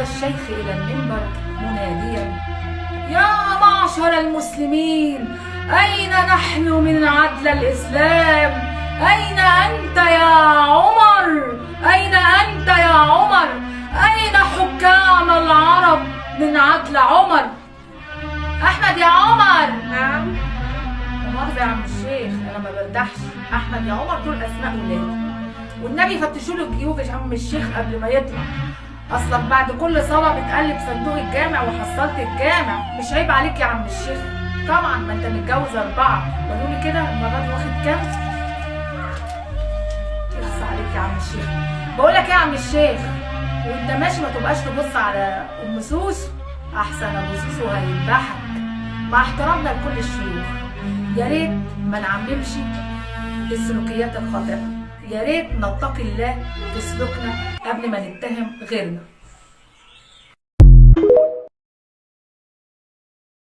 صعد الشيخ إلى المنبر مناديا: يا معشر المسلمين، أين نحن من عدل الإسلام؟ أين أنت يا عمر؟ أين أنت يا عمر؟ أين حكام العرب من عدل عمر؟ أحمد يا عمر. نعم. لا مؤاخذة يا عم الشيخ، أنا ما بردحش. أحمد يا عمر دول أسماء ولادي، والنبي فتشوا له الجيوب يا عم الشيخ قبل ما يطلع. اصلا بعد كل صلاة بتقلب صندوق الجامع وحصلت الجامع. مش عيب عليك يا عم الشيخ؟ طبعا ما انت متجوز 4. قولوا لي كده المرة دي واخد كام؟ اخص عليك يا عم الشيخ. بقول لك ايه يا عم الشيخ، وانت ماشي ما تبقاش تبص على ام سوسو، احسن ابو سوسو هيذبحك. مع احترامنا لكل الشيوخ، يا ريت ما نعممش السلوكيات الخاطئة، يا ريت نتقي الله في سلوكنا قبل ما نتهم غيرنا.